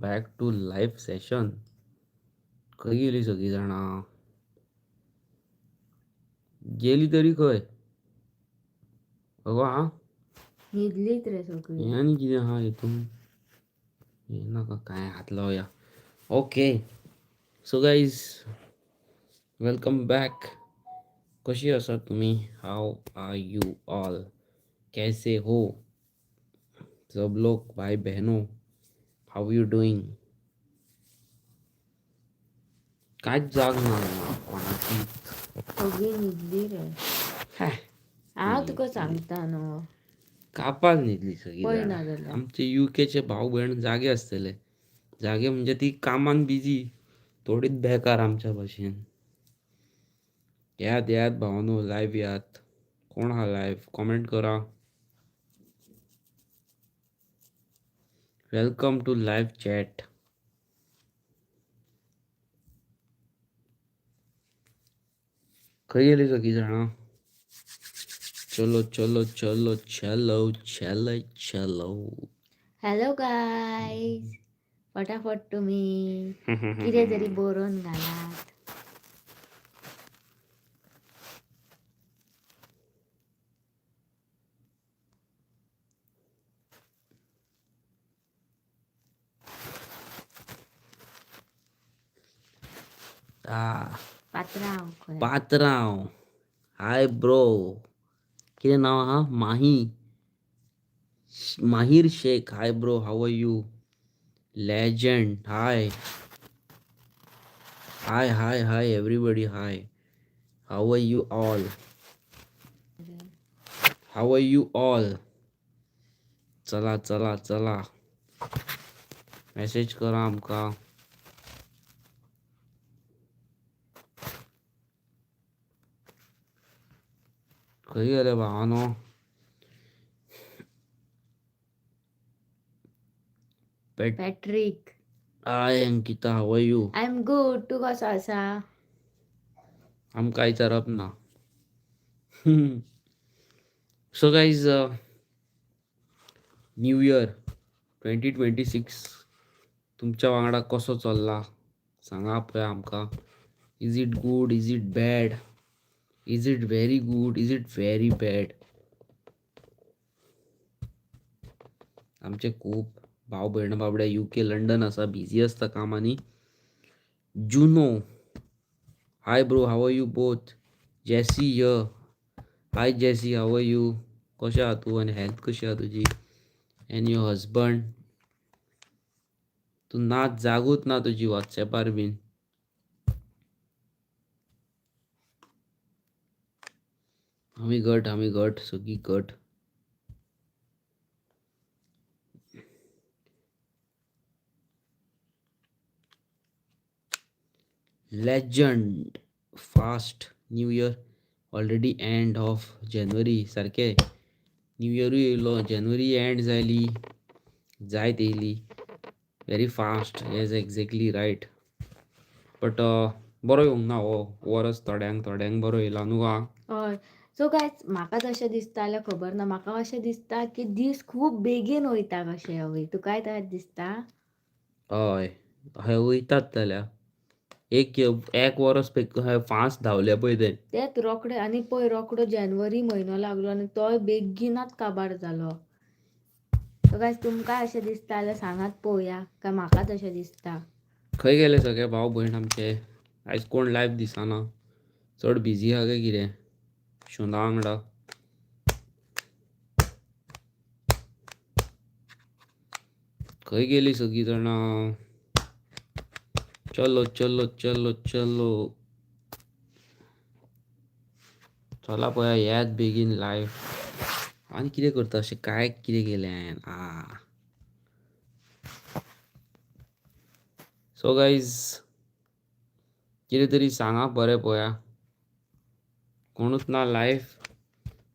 Back to live session. खंय गेली सगळीं जाणां? गेली तरी खंय? अगो आं, न्हिदलीत रे सगळीं. हें आनी कितें आहा हितून? हें नाका, कांय हात लावया. Okay, so guys welcome back. कशी आसात तुमी? How are you all? कैसे हो सब लोग, भाई बहनों? How you doing? कांयच जाग ना कोणाचीच. सगळीं न्हिदली रे. हांव तुका सांगता न्हू. कापाल न्हिदली सगळीं पळय जाणां. ना जाल्यार. आमचे युकेचे भाव भयण जागे आसतले. जागे म्हणजे ती कामान बिजी, थोडीच बेकार आमच्या भशेन. येयात येयात भावानो, लायव्ह येयात. कोण आहा लायव्ह? कॉमेंट करा. Welcome to live chat. खंय गेली सगळीं जाणां? चलो चलो चलो चलो चलो चलो. हॅलो गायज, फटाफट तुमी कितें तरी बरोवन घालात. पात्रांव खंय? पात्रांव, हाय ब्रो. कितें नांव आहा? माही, माहीर Shaikh. Hi bro, how are you? Legend, hi hi hi hi everybody, hi. How are you all? How are you all? चला चला चला, मॅसेज करा आमकां. खंय गेले भावानो? Patrick. Hi Ankita, how are you? I am good. तूं कसो आसा? आमकां विचारप ना. So guys, new year 2026 तुमच्या वांगडा कसो चल्ला सांगा पळय आमकां. Is it good? Is it bad? Is it very good? Is it very bad? आमचे खूब भाव भयण बाबडे युके लंडन आसा, बिजी आसता कामांनी. Juno, hi bro, how are you both? Jessy य, hi Jessy, how are you? कशें आहा तूं आनी हेल्थ कशी आहा तुजी? And your husband? तूं ना, जागूच ना तुजी वॉट्सॅपार बीन. आमी घट, आमी घट, सगळीं घट. Legend, fast new year already end of January. सारकें न्यू इयरूय येयलो, जानेवारी एंड जाली, जायत येयली. Very fast, yes exactly right. But बरो येवंक ना हो वर्स, थोड्यांक थोड्यांक बरो येयला न्हू गा. हय. सो गायज, म्हाका तशें दिसता जाल्यार खबर ना, म्हाका अशें दिसता की दीस खूब बेगीन वयता कशें हय. तुकाय तशें दिसता? हय हय, वयतात जाल्यार एक एक वर्स फास्ट धांवले पळय ते. तेच रोखडे. आनी पळय रोखडो जानेवारी म्हयनो लागलो आनी तोय बेगीनाच काबार जालो. सो गायज, तुमकां अशें दिसता जाल्यार सांगात पळोवया, काय म्हाकाच अशें दिसता? खंय गेले सगळे भाव भयण आमचे? आयज कोण लायव्ह दिसना. चड बिजी आहा काय कितें शोना वांगडा? खंय गेली सगळीं जाणां? चलो चलो चलो चलो, चला पळया, येयात बेगीन लायव्ह. आनी कितें करता अशें काय कितें केलें हांवें? आ, सो गायज, कितें तरी सांगा बरें पळया. कोणूच ना लायव्ह,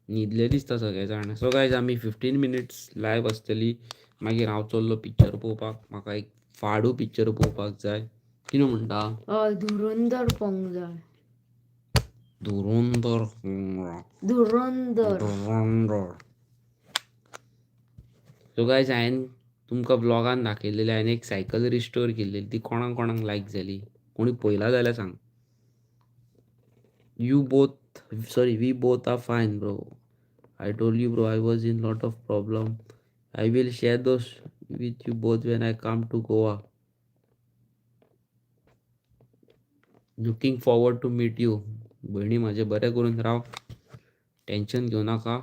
न्हिदले दिसता सगळे जाण. सो गायज, आमी 15 मिनिट्स लायव्ह आसतली, मागीर हांव चल्लो पिक्चर पळोवपाक. म्हाका एक फाडू पिक्चर पळोवपाक जाय. कितें म्हणटा? हय, धुरंदर पळोवंक जाय. धुरंदर. धुरंदर. धुरंदर. सो गायज, हांवें तुमकां ब्लॉगान दाखयलेली हांवें एक सायकल रिस्टोर केल्ली ती कोणाक कोणाक लायक जाली कोणी पळयला जाल्यार सांग. You both sorry we both are fine bro. I told you bro I was in lot of problem. I will share those with you both when I come to Goa. Looking forward to meet you. भयणी म्हाजें बरें करून राव, tension घेवं नाका,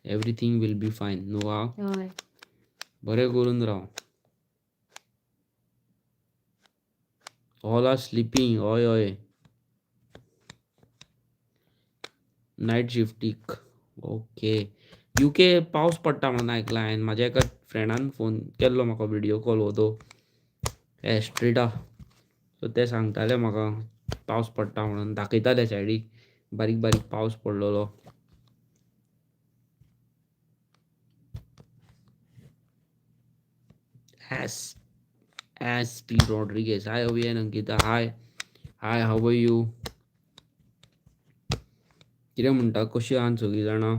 everything will be fine न्हू आं. हय. बरें करून राव. All are sleeping. हय हय, नायट शिफ्टीक. ओके, युके पावस पडटा म्हणून आयकलां हांवें. म्हाज्या एका फ्रेंडान फोन केल्लो म्हाका, व्हिडियो कॉल हो तो एस्ट्रिडा. सो ते सांगताले म्हाका पावस पडटा म्हणून, दाखयताले सायडीक बारीक बारीक पावस पडलेलो. S S P Rodrigues. Hi Avi and Ankita. Hi hi, how are you? कितें म्हणटा, कशी आहात सगळीं जाणां?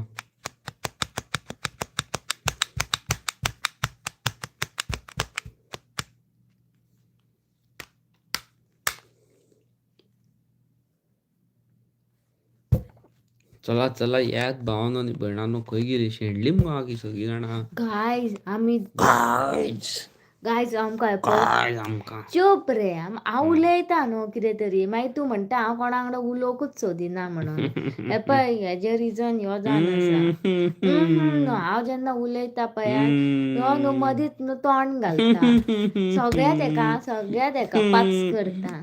चला चला येयात भावानो आनी भयणानो, खंय गेली शेणली मुगो आगी सगळीं जाणां. गायज आमी गायज गायज आमकां पळय गायज आमकां चूप रे, हांव उलयता न्हू कितें तरी, मागीर तूं म्हणटा हांव कोणा वांगडा उलोवंकूच सोदिना म्हणून. हें पळय हेजें रिजन ह्यो जावन आसा. हांव जेन्ना उलयता पळय ह्यो न्हू मदींच न्हू तोंड घालता, सगळ्या तेका सगळ्या तेका पास करता.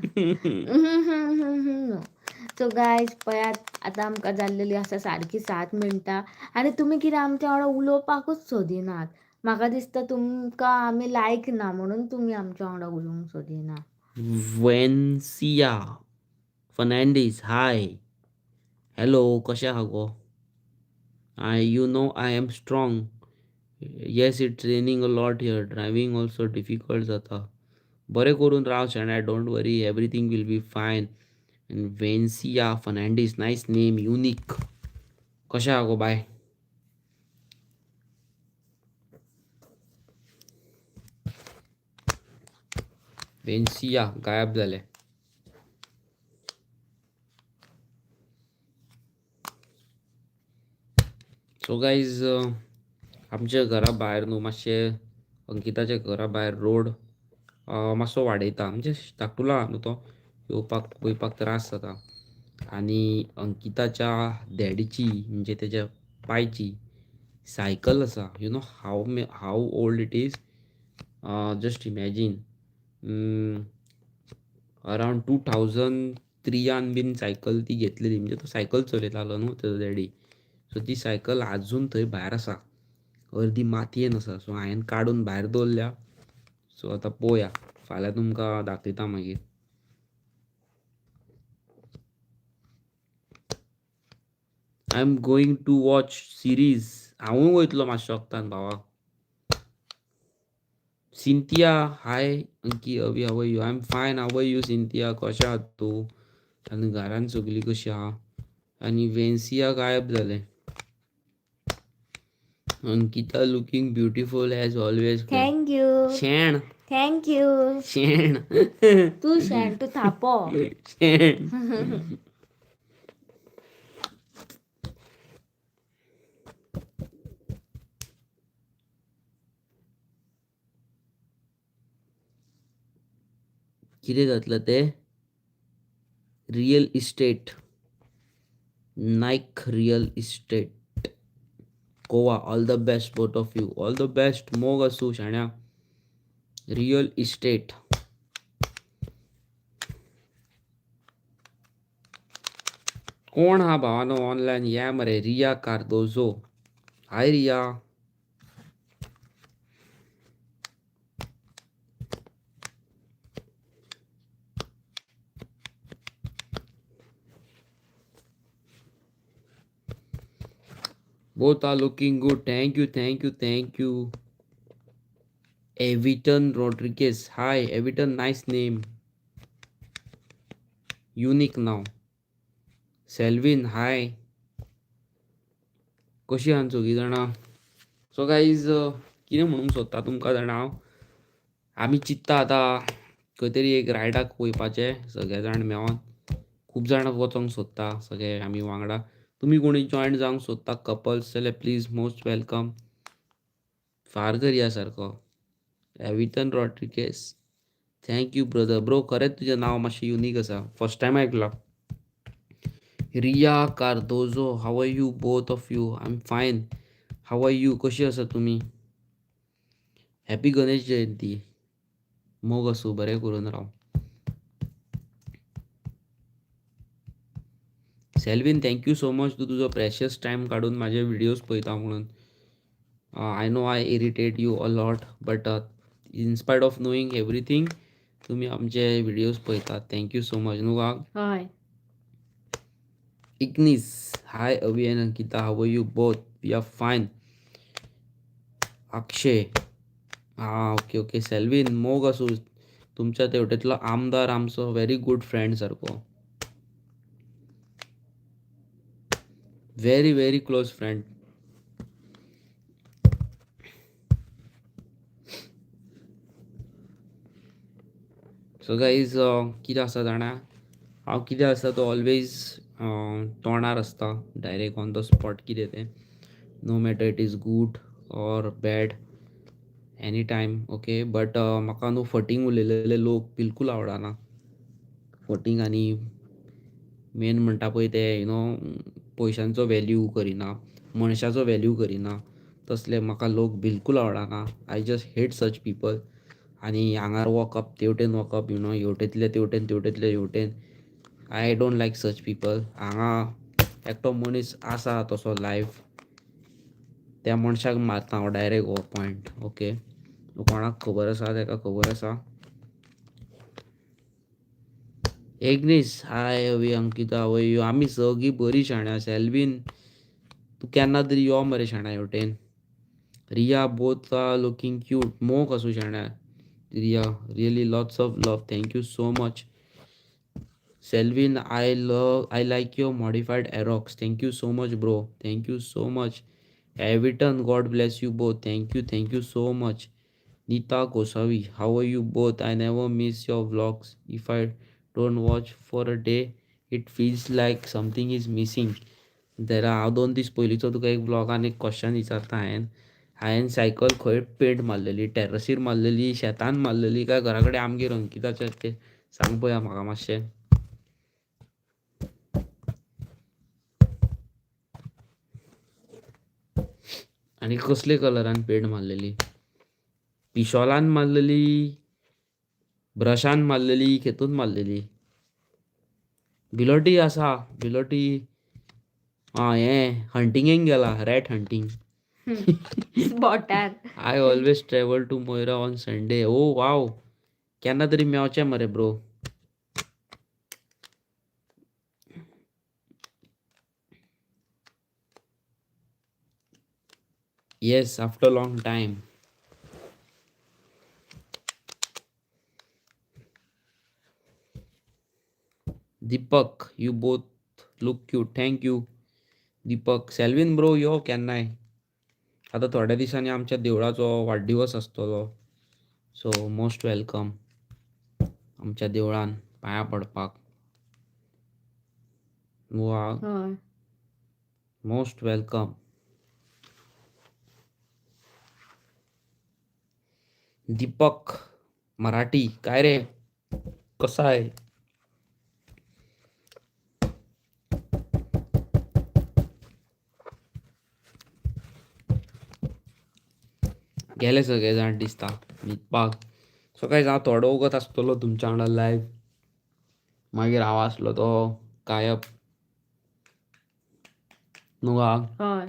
सो गायज पळयात आतां आमकां जाल्लेली आसा सारकी 7 मिनटां आनी तुमी कितें आमच्या वांगडा उलोवपाकूच सोदिनात. म्हाका दिसता तुमकां आमी लायक ना म्हणून तुमी आमच्या वांगडा उलोवंक सोदिना. वेन्सिया फर्नांडीस, हाय हॅलो, कशें आहा गो? I you know I am strong. Yes, it's raining a lot here, driving also difficult जाता. बरें करून राव शेणाय, don't worry, everything will be fine. Vencia Fernandes, nice name, unique. कशें आहा गो बाय? वेन्सिया गायब जालें. सो गायज, आमच्या घरा भायर न्हू मातशें अंकिताच्या घरा भायर रोड मातसो वाडयता, म्हणजे धाकटुलो आहा न्हू तो, येवपाक वयपाक त्रास जाता. आनी अंकिताच्या डॅडीची म्हणजे तेज्या पायची सायकल आसा. You know how old it is, just imagine. Around 2003 been cycle ती घेतलेली, म्हणजे तो सायकल चलयतालो न्हू तेजो डॅडी. सो ती सायकल आजून थंय भायर आसा, अर्दी मातयेन आसा. सो हांवें काडून भायर दवरल्या. सो आतां पळोवया, फाल्यां तुमकां दाखयता मागीर. I am going to watch series. हांवूय वयतलो मातशें वखदान भावा. Cynthia, hi Anki, Avi, how are you? I am fine, how are you Cynthia? कशें आहा तूं? आनी घरान सगळीं कशीं आहा? आनी वेन्सिया गायब जालें. Ankita looking beautiful as always. Thank you. शेण. Thank you. शेण. तूं शेण, तूं थापो. शेण. कितें जातलें तें? Real estate, Naik real estate, Goa. All the best both of you, all the best. मोग आसूं शाण्या. Real estate. कोण हा भावानो ऑनलायन? या मरे रिया कार्दोजो. हाय Riya. Both are looking good. Thank you, thank you, thank you. Eviton Rodriguez. Hi, Eviton. Nice name. Unique now. Selvin. Hi. कशी आहात सगळीं जाणां? So guys, कितें म्हणूंक सोदता तुमकां जाणा हांव, आमी चिंत्ता आतां खंय तरी एक रायडाक वयपाचें सगळे जाण मेळोन. खूब जाणां वचोंक सोदता सगळे आमी वांगडा. तुमी कोणी जॉयन जावंक सोदता कपल्स जाल्यार प्लीज मोस्ट welcome. फार करया सारको. एविटन Rodrigues, thank you brother. Bro खरेंच तुजें नांव मातशें युनीक आसा, फर्स्ट टायम आयकलां. Riya Cardozo, how are you both of you? I am fine, how are you? कशी आसा तुमी? हॅपी गणेश जयंती. मोग आसूं, बरें करून राव. Selvin, thank you so much, तूं तुजो प्रेशियस टायम काडून म्हाजे व्हिडियोज पळयता म्हणून. I know I irritate you a lot, but in spite of knowing everything तुमी आमचे व्हिडियोज पळयतात. Thank you so much न्हू काक. हय. Ignis, hi Avi and Ankita, how are you both? We are fine. Akshay, हां okay okay. सेल्वीन, मोग आसूं. तुमच्या तेवटेंतलो आमदार आमचो व्हेरी गूड फ्रेंड सारको, very very close friend. So guys, कितें आसा जाणा, हांव कितें आसा तो ऑलवेज तोंडार आसता, डायरेक्ट ऑन the spot कितें तें, no matter it is good or bad, any time, okay. But म्हाका न्हू फटींग उलयलेले लोक बिलकूल आवडना. फटींग आनी मेन म्हणटा पळय ते, you know, पयशांचो वेल्यू करिना, मनशाचो वेल्यू करिना, तसले म्हाका लोक बिलकूल आवडना. I just hate such people. आनी हांगार वोकप, तेवटेन वोकप, you know, हेवटेंतले तेवटेन, तेवटेंतले हेवटेन. I don't like such people. हांगा एकटो मनीस आसा तसो लायफ, त्या मनशाक मारता हांव डायरेक्ट हो पॉयंट. ओके, कोणाक खबर आसा ताका खबर आसा. Agnes, hi Avi, Ankita, how you? आमी सगळीं बरी शाण्या. सेल्वीन, तूं केन्ना तरी यो मरे शाण्या हेवटेन. Riya, both are looking cute. मोग आसूं शाण्या. Riya, really lots of love, thank you so much. Selvin, I like your modified Aerox. Thank you so much, bro. Thank you so much. Everton, God bless you both. Thank you so much. Nita Gosavi, how are you both? I never miss your vlogs. If I don't watch for a day, it feels like something is missing. जाल्यार हांव 2 दीस पयलींचो तुका एक व्लॉगान एक question विचारता. हांवें cycle खंय पेंट मारलेली? टेरसीर मारलेली, शेतान मारलेली, काय घरा कडेन आमगेर अंकिताच्या ते सांग पळया म्हाका मातशें. आनी कसले कलरान पेंट मारलेली? पिशॉलान मारलेली, ब्रशान मारलेली, खेतून मारलेली? बिलोटी आसा बिलोटी. आं, हें हंटिंगेक गेला, rate hunting. बोटार. I always travel to Moira on Sunday. Oh wow, केन्ना तरी मेवचें मरे bro. Yes, after long time. Deepak, you both look cute. Thank you Deepak. Selvin bro, यो केन्नाय. आतां थोड्या दिसांनी आमच्या देवळाचो वाडदिवस आसतलो, सो मोस्ट welcome आमच्या देवळान पांयां पडपाक. वा, हय. Most welcome. Deepak Marathi, काय रे, कसा आहे? गेले सगळे जाण दिसता न्हिदपाक. सो काय, हांव थोडो वगत आसतलो तुमच्या वांगडा लायव, मागीर हांव आसलो तो गायब न्हू गा. हय,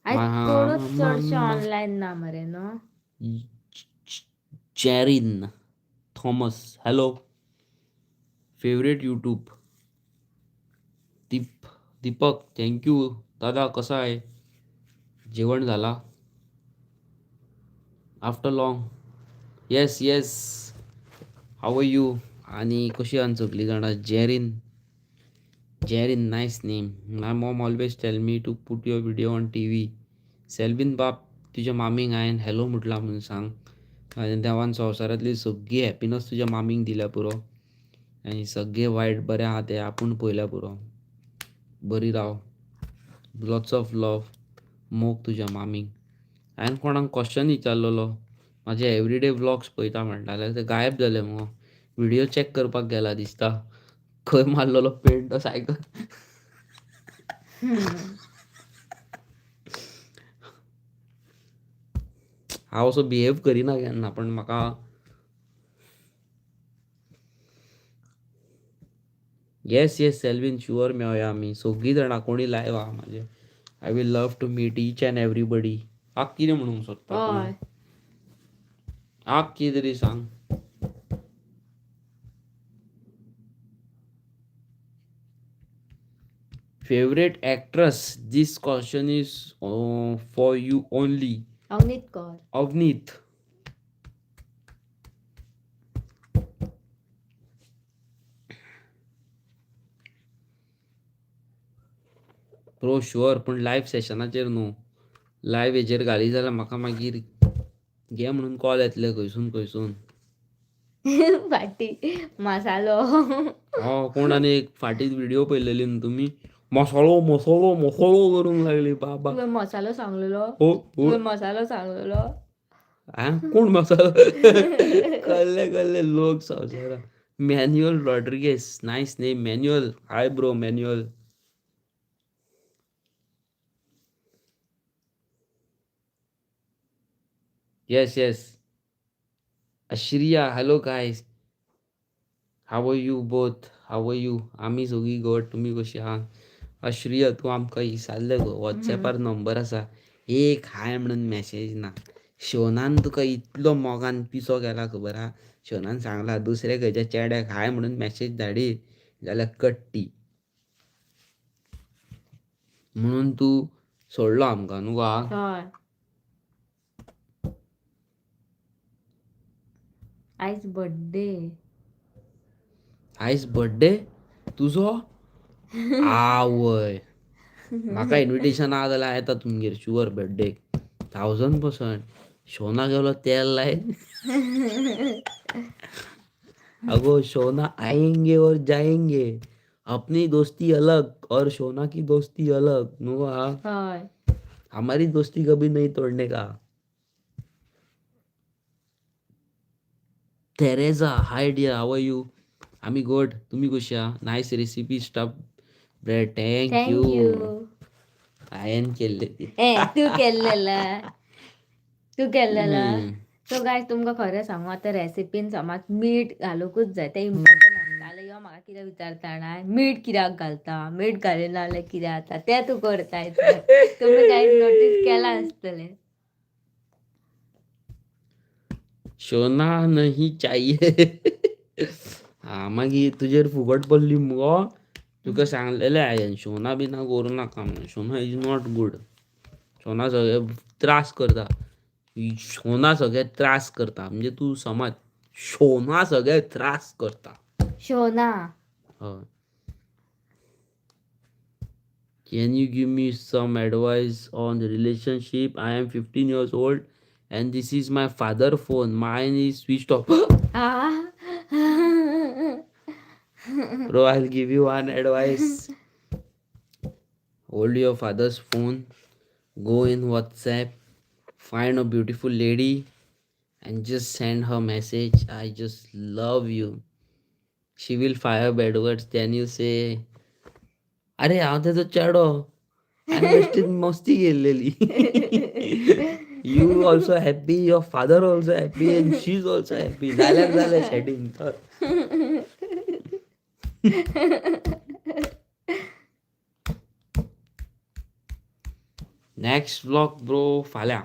आयज कोणूच चडशे ऑनलायन ना मरे न्हू. Jerin Thomas, hello. Favourite YouTube Deep Deepak, thank you दादा. कसा आहे? जेवण झाला? After long. Yes yes, how are you? आणि कशी आहात सगळीं जाणां? Jerin, Jerin, nice name. My mom always tell me to put your video on TV. Selvin बाब, तुज्या मामीक हांवें हॅलो म्हटलां म्हणून सांग. आनी देवान संवसारांतली सगळी हॅपिनस तुज्या मामीक दिल्या पुरो, आनी सगळें वायट बरें आहा तें आपूण पळयल्या पुरो. बरी राव, लॉट्स ऑफ लव, मोग तुज्या मामीक. हांवें कोणाक क्वेश्चन विचारलेलो, म्हाजे एवरीडे व्लॉग्स पळयता म्हणटा, जाल्यार ते गायब जाले मुगो. व्हिडियो चॅक करपाक गेला दिसता, खंय मारलेलो पेंट तो सायकल. हांव असो बिहेव करिना केन्ना, पण म्हाका येस येस सेल्वीन शुअर मेळया आमी सगळीं जाणां कोणी लायव आहा म्हाजे. I will love to meet each and everybody. आक कितें म्हणूंक सोदता तूं? हय. आक कितें तरी सांग. Favourite actress, this question is for you only. Avneet Kaur. Avneet. Bro sure, पूण लायव सेशनाचेर न्हू. लायव हेजेर घाली जाल्यार म्हाका मागीर घे म्हणून कॉल येतले खंयसून खंयसून. फाटी मसालो. हो, कोण आनी एक फाटीत व्हिडिओ पळयलेली न्हू तुमी, मसालो मसालो मसालो करूंक लागली बाबा. तुवें मसालो सांगलेलो? हो. तुवें मसालो सांगलेलो? आं, कोण मसालो? कसले कसले लोक संवसारात. Manuel Rodrigues, nice name Manuel. Hi bro Manuel. Yes yes. Ashriya, hello guys, how are you both? How are you? आमी सगळीं घट, तुमी कशी आहा? अश्रिया, तूं आमकां विसरलें गो. वॉट्सॅपार नंबर आसा, एक हाय म्हणून मॅसेज ना. शोनान तुका इतलो मोगान पिसो केला खबर आहा. शोनान सांगला दुसऱ्या खंयच्या चेड्याक हाय म्हणून मॅसेज धाडी जाल्यार कट्टी म्हणून तूं सोडलो आमकां न्हू गो. हय. आयज बड्डे. आयज बड्डे तुजो? आवय, म्हाका इन्विटेशन आहा जाल्यार येता तुमगेर शुअर बड्डेक, 1000%. शोना गेलो तेल लायन. अगो शोना आएंगे और जाएंगे, अपनी दोस्ती अलग और शोना की दोस्ती अलग न्हू. हय. हमारी दोस्ती कभी नहीं तोड़ने का. Teresa, hi dear, how are you? आमी गुड, तुमी कशी आहा? Nice recipe, stuff bread. Thank you. Thank you. हांवें केल्ले ती. ए, तूं केल्लेला, तूं केल्लेला. सो गायज, तुमकां खरें सांगू, आतां रेसिपीन समज मीठ घालूंकूच जाय, तें इम्पॉर्टंट आसता. जाल्यार यो म्हाका कितें विचारता जाणा, मीठ कित्याक घालता, मीठ घालिना जाल्यार कितें जाता, तें तूं करताय. तुमी गायज नोटीस केलां आसतलें. शोना नहीं चाहिए. हा, मागीर तुजेर फुकट पडली मुगो. तुका सांगलेलें हांवें शोना बिना करूं नाका म्हणून. Shona is not good. Shona सगळे त्रास करता. शोना सगळे त्रास करता म्हणजे तूं समज, शोना सगळे त्रास करता. शोना. हय. Can you give me some advice on relationship? I am 15 years old and this is my father phone. Mine is switched off. हा. Bro, I'll give you one advice. Hold your father's phone, go in WhatsApp, find a beautiful lady and just send her message, I just love you. She will fire bad words. Then you say, अरे हांव तेजो चेडो, हांवें बेश्टीच मस्ती केल्लेली. You also happy, your father also happy and she is also happy. जाल्यार जालें setting तर. नेक्स्ट व्लॉग ब्रो फाल्यां.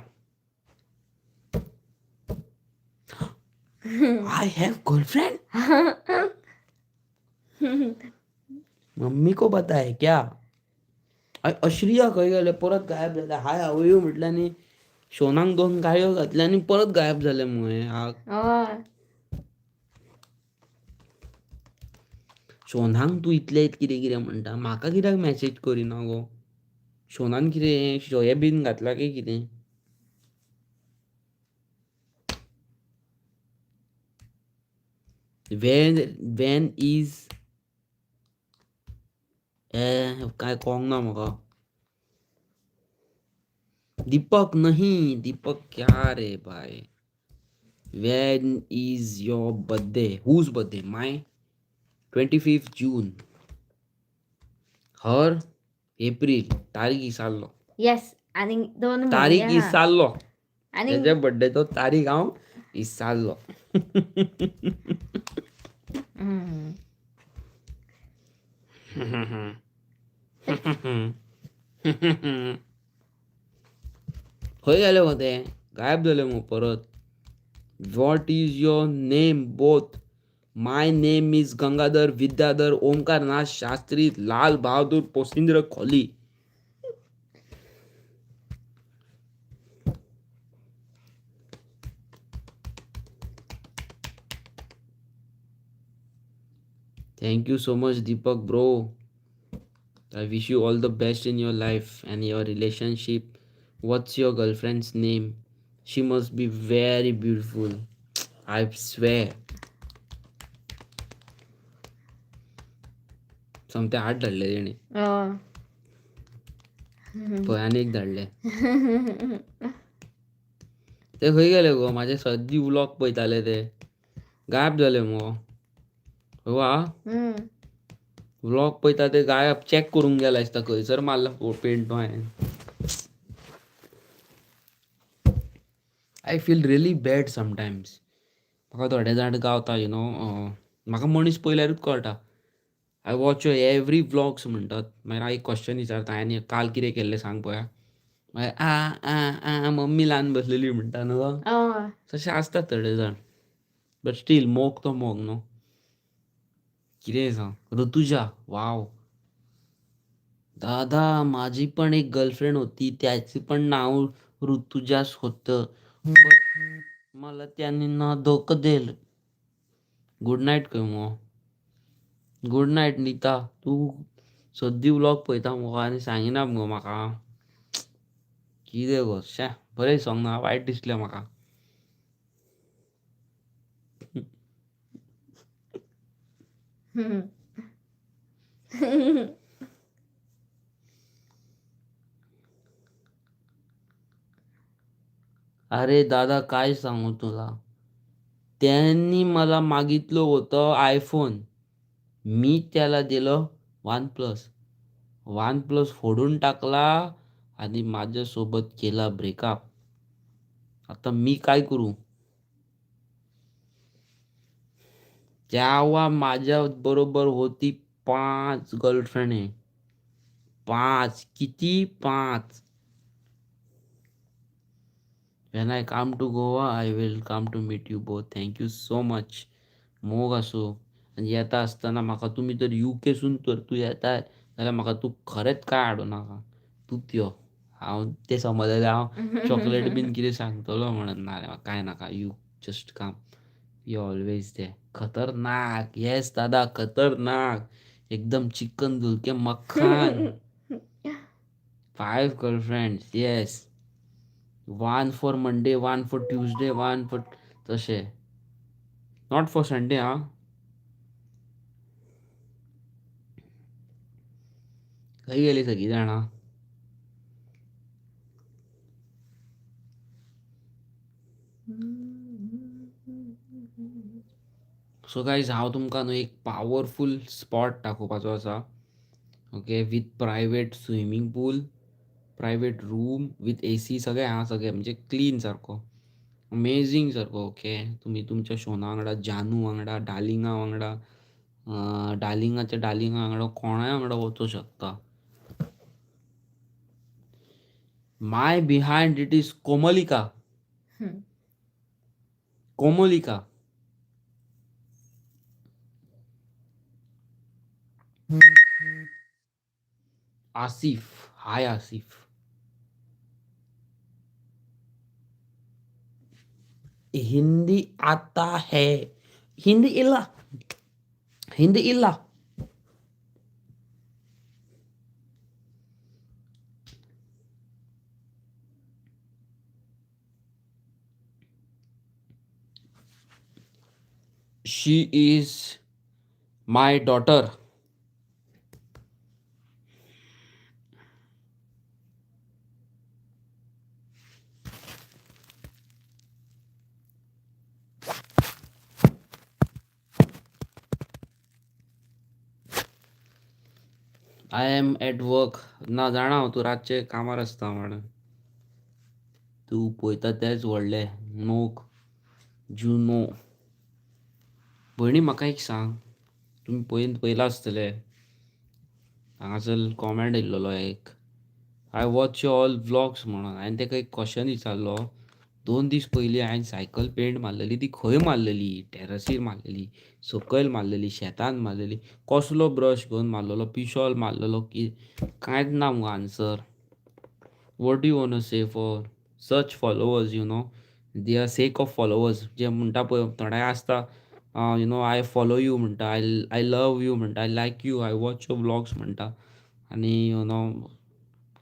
I have girlfriend? Mummy को पता है क्या? अश्रिया खंय गेले? परत गायब जाले. हाय how you म्हटलें आनी शोनाक दोन गाळयो घातल्या आनी परत गायब जाले मुगो हे. हय. शोनाक तूं इतलें कितें कितें म्हणटा, म्हाका कित्याक मॅसेज करिना गो? शोनान कितें शोये बीन घातला काय कितें? When when is काय कळोंक ना म्हाका. दीपक नहीं, दीपक क्या रे भाई. When is your birthday? Whose birthday? My 25th June. Her April. तारीख विसरलो. येस, आनी दोन म्हयने तारीख आहा. विसरलो. आनी तेज्या बड्डेचो तारीख हांव विसरलो. खंय गेले गो ते? गायब जाले मगो परत. What is your name both? My name is Gangadhar Vidyadhar Omkar Nath Shastri Lal Bahadur Posindra Kholi. Thank you so much Deepak bro. I wish you all the best in your life and your relationship. What's your girlfriend's name? She must be very beautiful. I swear. सोमते हात धाडले तेणे. हय. पळय आनी एक धाडले. ते खंय गेले गो? म्हाजे सद्दी व्लॉग पळयताले ते. गायब जाले मुगो. वा, व्लॉग पळयता ते गायब. चॅक करूंक गेला दिसता खंयसर मारला पेंट तो हांवें. I feel really bad sometimes. म्हाका थोडे जाण गावता, you know, म्हाका मनीस पळयल्यारूच कळटा. I watch your every vlogs म्हणटात. मागीर हांव एक क्वेश्चन विचारता, हांवें काल कितें केल्लें सांग पळोवया. मागीर आ आ आ मम्मी ल्हान बसलेली म्हणटा न्हू गो. हय. तशें आसता थोडे जाण. बट स्टील मोग तो मोग न्हू. कितेंय सांग. ऋतुजा, वाव. दादा, माझी पण एक गर्लफ्रेंड होती, त्याचे पण नाव ऋतुजाच होतं. बट मला त्याने ना धोकं दिलं. गुड नायट खंय मुगो. Good night Neeta. तूं सद्दी व्लॉग पळयता मुगो आनी सांगिना मुगो म्हाका. कितें गो, शे, बरें दिसोंक ना, वायट दिसलें म्हाका. अरे दादा, काय सांगू तुला. त्यांनी मला मागितलं होतं आयफोन. मी त्याला दिलं वन प्लस. वन प्लस फोडून टाकला आणि माझ्यासोबत केला ब्रेकअप. आता मी काय करू? तेव्हा माझ्या बरोबर होती 5 गर्लफ्रेंड आहे. 5, किती 5. When I come to Goa, I will come to meet you both. Thank you so much. मोग आसूं. आनी येता आसतना म्हाका तुमी तर युकेसून तर तूं येता जाल्यार म्हाका तूं खरेंच कांय हाडूं नाका. तूंच यो. हांव तें समजलें, हांव चॉकलेट बीन कितें सांगतलो म्हणून. ना रे, म्हाका कांय नाका. You just come. You always there. खतरनाक. येस दादा, खतरनाक. एकदम चिकन धुलके मक्खन. 5 girlfriends, yes. 1 for Monday, 1 for Tuesday, 1 for तशें. Not for Sunday आं. खंय गेली सगळीं जाणां? सो गायज, हांव तुमकां न्हू एक पावरफूल स्पॉट दाखोवपाचो आसा. Okay, with private swimming pool, private room with AC, सगळें आहा, सगळें म्हणजे क्लीन सारको, अमेझींग सारको. ओके, तुमी तुमच्या शोना वांगडा, जानू वांगडा, डार्लिंगा वांगडा, डार्लिंगाच्या डार्लिंगा वांगडा, कोणाय वांगडा वचूं शकता. My behind it is Komalika. Komalika. Asif, hi Asif. Hindi आता है? हिंदी इल्ला, हिंदी इल्ला. She is my daughter. I am at work. ना जाणा हांव तूं रातचें कामार आसता म्हणून. तूं पळयता तेंच व्हडलें नोक जुनो. भयणी म्हाका एक सांग, तुमी पळयन पळयलां आसतलें, हांगासर कॉमेंट येयल्लो एक, I watch your all vlogs म्हणून. हांवें ताका एक क्वेश्चन विचारलो, 2 दीस पयलीं हांवें सायकल पेंट मारलेली ती खंय मारलेली? टेरसीर मारलेली, सकयल मारलेली, शेतान मारलेली, कसलो ब्रश घेवन मारलेलो, पिशॉल मारलेलो की कांयच ना मुगो answer. What do you wanna say for such followers, you know, they are sake of followers जे म्हणटा पळय थोडे आसता, you know, I follow you म्हणटा, I love you म्हणटा, I like you, I watch your vlogs म्हणटा. आनी you know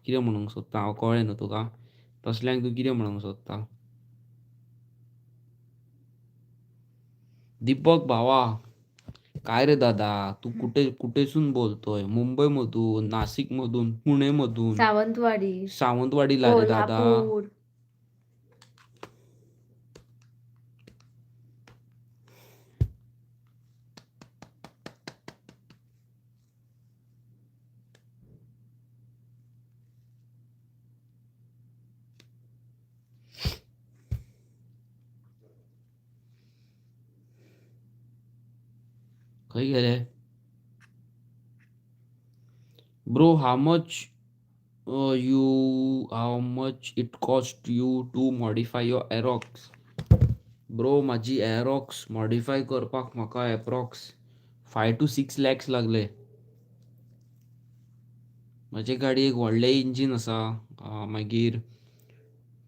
कितें म्हणूंक सोदता हांव कळ्ळें न्हू तुका, तसल्यांक तूं कितें म्हणूंक सोदता? दीपक भावा, काय रे दादा, तू कुठे कुठेसून बोलतोय? मुंबईमधून, नाशिकमधून, पुणेमधून, सावंतवाडी, सावंतवाडीला रे दादा. कोल्हापूर. खंय गेले? Bro, how much you how much it cost you to modify your Aerox? Bro, म्हाजी एरोक्स मॉडिफाय करपाक म्हाका एप्रॉक्स 5 to 6 lakhs लागले. म्हजे गाडयेक व्हडलें इंजीन आसा, मागीर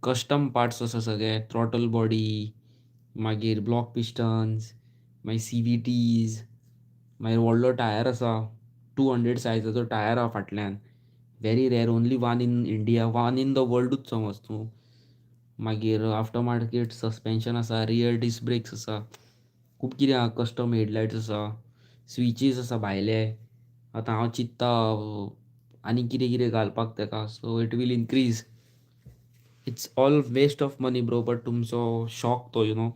कस्टम पार्ट्स आसा सगळे, थ्रॉटल बॉडी, मागीर ब्लॉक पिस्टन्स, मागीर CVTs, मागीर व्हडलो टायर आसा, 200 सायजाचो टायर आसा फाटल्यान. Very rare, only one in India, one in the वर्ल्डूच समज तूं. मागीर आफ्टर मार्केट सस्पेन्शन आसा, रियर डिस्क ब्रेक्स आसा, खूब कितें आसा, कस्टम हेडलायट्स आसा, स्विचीस आसा भायले. आतां हांव चिंत्ता आनी कितें कितें घालपाक तेका, so it will increase. It's all waste of money bro, but तुमचो शॉक तो, you know,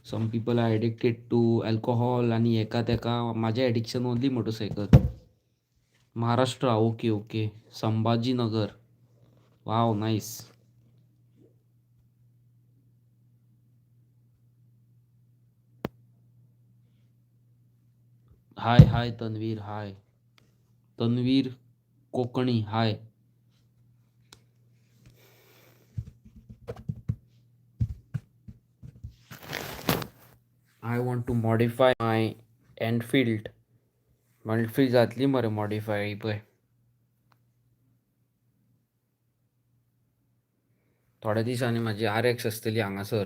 some people are addicted to alcohol आनी हेका तेका. म्हाजें addiction only motorcycle. Maharashtra, okay okay, Sambhajinagar, wow nice. Hi hi Tanveer, hi Tanveer Konkani, hi. I want to modify my Enfield. Enfield जातली मरे modify पळय. थोड्या दिसांनी म्हाजी RX आसतली हांगासर,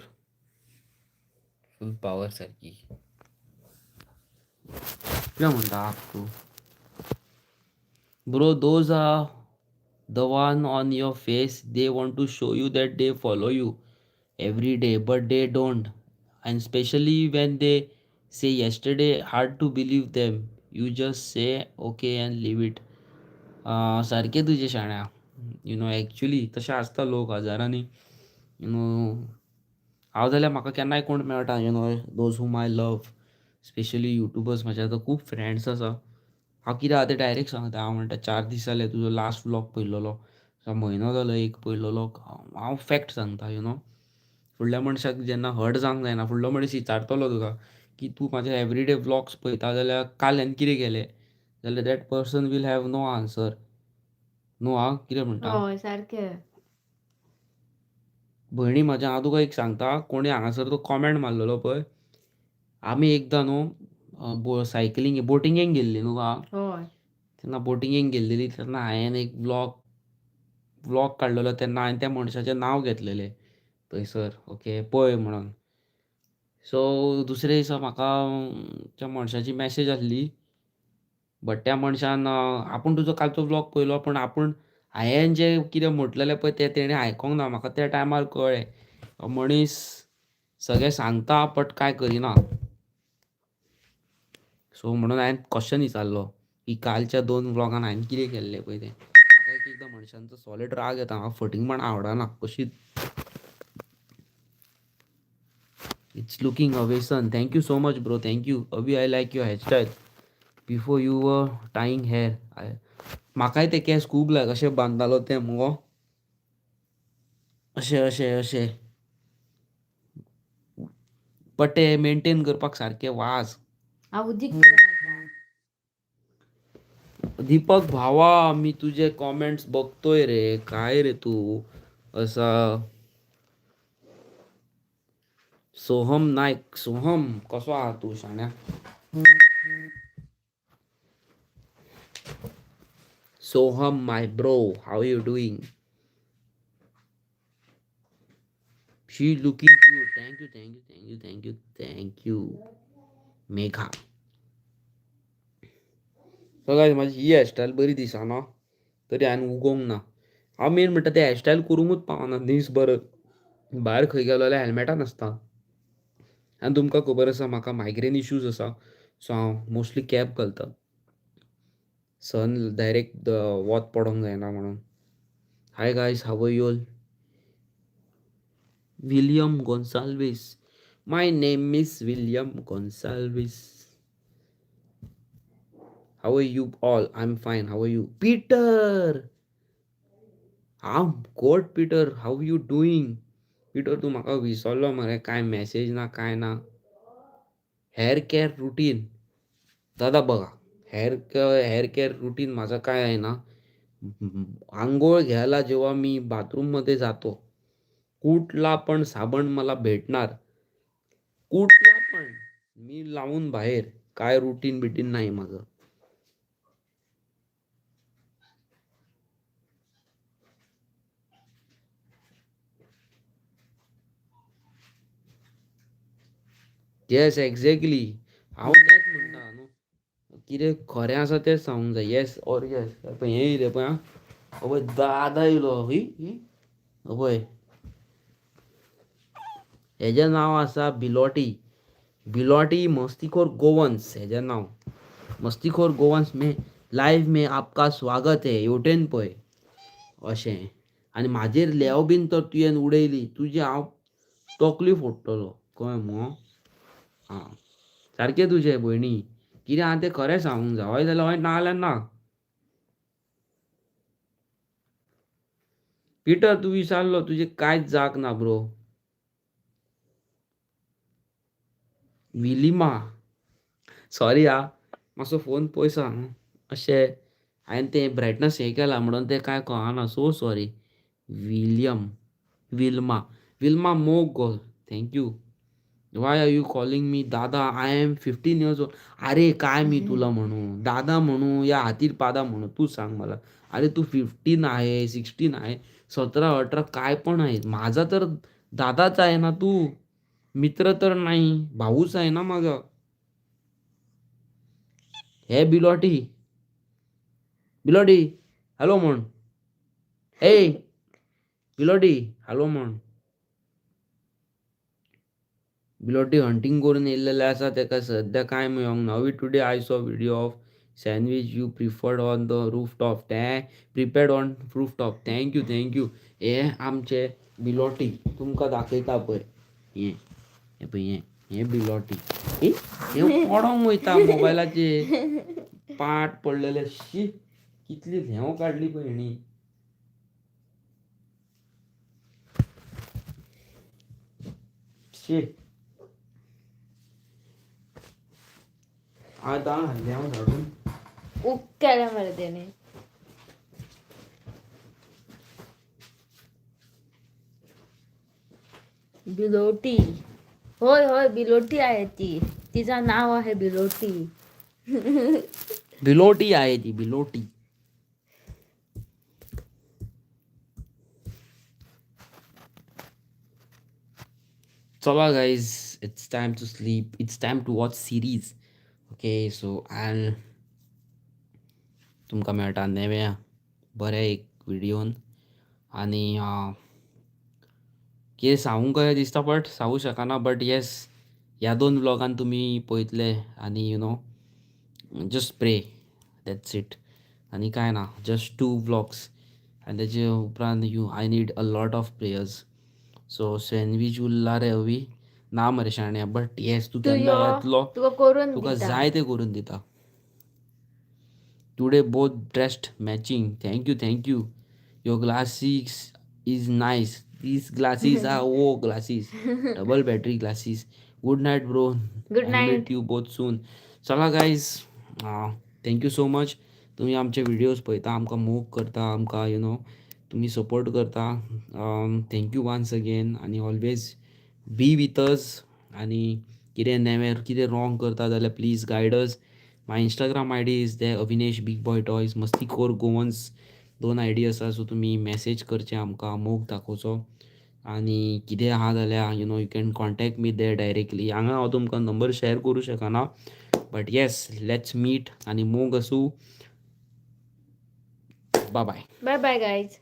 फूल पावर सारकी. कितें म्हणटा तूं? Bro, those are the one on your face, they want to show you that they follow you every day, but they don't. And especially when they say yesterday, hard to believe them. You just say okay and leave it. सारकें तुजें शाण्या, you know, actually तशें आसता लोक हजारांनी, you know. हांव जाल्यार म्हाका केन्नाय कोण मेळटा, you know, those whom I love, specially YouTubers, म्हाजे आतां खूब फ्रेंड्स आसा. हांव कितें आहा तें डायरेक्ट सांगता. हांव म्हणटा 4 दीस जाले तुजो लास्ट व्लॉग पळयल्लो, म्हयनो जालो एक पळयल्लो. हांव फॅक्ट सांगता, you know. फुडल्या मनशाक जेन्ना हर्ट जावंक जायना, फुडलो मनीस विचारतलो तुका की तूं म्हाजे एवरीडे व्लॉग्स पळयता जाल्यार काल हांवें कितें केलें, जाल्यार that person will have no answer. न्हू आं, कितें म्हणटा? हय सारकें. भयणी म्हाज्या, हांव तुका एक सांगता, कोणी हांगासर तो कॉमेंट मारलेलो पळय, आमी एकदां न्हू सायकलींग बोटिंगेक गेल्ली न्हू गा, हय तेन्ना बोटिंगेक गेल्लेली तेन्ना हांवें एक व्लॉग काडलेलो, तेन्ना हांवें त्या मनशाचें नांव घेतलेलें थंयसर, ओके पळय म्हणून. सो दुसरे दिसा म्हाका त्या मनशाची मॅसेज आसली, बट त्या मनशान आपूण तुजो कालचो व्लॉग पळयलो, पूण आपूण हांवें जें कितें म्हटलेलें पळय तें तेणें आयकोंक ना. म्हाका त्या टायमार कळ्ळें मनीस सगळें सांगता बट कांय करिना. सो म्हणून हांवें क्वेश्चन विचारलो की कालच्या दोन व्लॉगान हांवें कितें केल्लें पळय तें. म्हाका एक एकदां मनशांचो सॉलिड राग येता, म्हाका फटींगपण आवडना कशीच. It's looking awesome. Thank you so much bro, thank you. Abhi I like your hairstyle. Before you were tying hair. म्हाकाय ते केंस खूब लायक अशें बांदतालो ते मुगो, अशें अशें अशें, बट ते मेंटेन करपाक सारकें वाज. हांव उदीक पिवन येता. दीपक भावा, मी तुझे कॉमेंट्स बघतोय रे. काय रे तू असा? सोहम नायक, सोहम कसो आहा तू शाण्या? Soham my bro, how you doing? She looking cute. Thank you, thank you, thank you, thank you, thank you Megha. So guys, म्हाजी ही हेअरस्टायल बरी दिसना तरी हांवें उगोवंक ना. हांव मेन म्हणटा ते हेअरस्टायल करूंकूच पावना दीसभर. भायर खंय गेलो जाल्यार हेल्मेटान आसता. आनी तुमकां खबर आसा म्हाका मायग्रेन इश्यूज आसा, सो हांव मोस्टली कॅप घालता. सन डायरेक्ट वत पडोंक जायना म्हणून. Hi guys, how are you all? William Gonsalves. My name is William Gonsalves. How are you all? I am fine. How are you? Peter, I am good Peter. How you doing? Peter तूं म्हाका विसरलो मरे, कांय message ना कांय ना. Hair care routine दादा बघा, hair care routine माझं काय आहे ना, आंघोळ घ्यायला जेव्हा मी बाथरूममध्ये जातो, कुठला पण साबण मला भेटणार, कुठला पण मी लावून बाहेर, काय रुटीन बिटीन नाही माझं. येस एक्झॅक्टली, हांव तेंच म्हणटा न्हू, कितें खरें आसा तेंच सांगूंक जाय. येस ऑर येस. पळय हें येयलें पळय आं, पळय दादा येयलो. ही पळय हेजें नांव आसा बिलोटी. बिलोटी मस्तीखोर गोवन्स हेजें नांव. मस्तीखोर गोवन्स में लायव्ह में आपका स्वागत है. हेवटेन पळय अशें. आनी म्हाजेर लेव बीन तर तुवें उडयली, तुजी हांव तकली फोडटलो, कळ्ळें मुगो? आं सारकें तुजें भयणी, कितें आहा तें खरें सांगूंक जाय. हय जाल्यार हय, ना जाल्यार ना. पिटर तूं विचारलो, तुजें कांयच जाग ना ब्रो. विलिमा सॉरी आ, मातसो फोन पयस आहा न्हू, अशें हांवें तें ब्रायटनस हें केलां म्हणून तें कांय कळना. So sorry. William, Wilma, Wilma मोग गो, thank you. Why are you calling me Dada? I am 15 years old. अरे काय मी तुला म्हणू, दादा म्हणू या हातीर पादा म्हणू, तू सांग मला. अरे तू 15 आहे, 16 आहे, 17 18 काय पण आहे, माझा तर दादाच आहे ना तू, मित्र तर नाही, भाऊच आहे ना माझा. हे बिलोटी, बिलोटी हॅलो म्हण. ए बिलोटी हॅलो म्हण. बिलोटी हंटींग करून येयल्लेलें आसा, तेका सद्या कांय मेळोंक ना. We today I saw video of sandwich you preferred on the rooftop. तें prepared on rooftop. Thank you, thank you. हे आमचे बिलोटी तुमकां दाखयता पळय, हें हें पळय, हें हें बिलोटी. हें पडोंक वयता मोबायलाचेर, पाट पडलेले. शी, कितली ल्हेंव काडली पळय हेणी. शी, आतां ल्हेंव झाडून उक केलें मरे तेणें. बिलोटी, होय होय बिलोटी आहे ती, तिचं नाव आहे बिलोटी. बिलोटी आहे ती, बिलोटी. चला guys, it's time to sleep, it's time to watch series. Okay, so I तुमकां मेळटा नव्या बऱ्या एक व्हिडियोन. आनी कितें सांगूंक कशें दिसता बट सांगूंक शकना. बट येस, ह्या दोन व्लॉगान तुमी पळयतले आनी you know Just pray, that's it. आनी कांय ना. जस्ट टू व्लॉग्स आनी तेजे उपरांत you I need a lot of prayers. So sandwich उरला रे अवी? ना मरे शाण्या, बट येस, तूं तूं केन्ना यो, येतलो? तुका करून तुका दिता. जाय तें करून दिता. Today both dressed matching. Thank you, thank you. Your glasses is nice. These glasses are, oh, glasses, double battery glasses. Good night, bro. Good I night. Meet you both soon. चला guys, thank you so much. तुमी आमचे videos पळयता, आमकां मोग करता, आमकां you know तुमी support करता. Thank you once again आनी ऑलवेज बी विथ अस. आनी कितें नवें, कितें रॉंग करता जाल्यार please guide us. My Instagram ID is the Avinesh big boy toys, मस्तीखोर गोवन्स, दोन I D आसा. सो तुमी मॅसेज करचे, आमकां मोग दाखोवचो आनी कितें आहा जाल्यार you can contact me there directly. हांगा हांव तुमकां नंबर शेअर करूं शकना, बट येस, let's meet आनी मोग आसूं. Bye bye. Bye bye guys.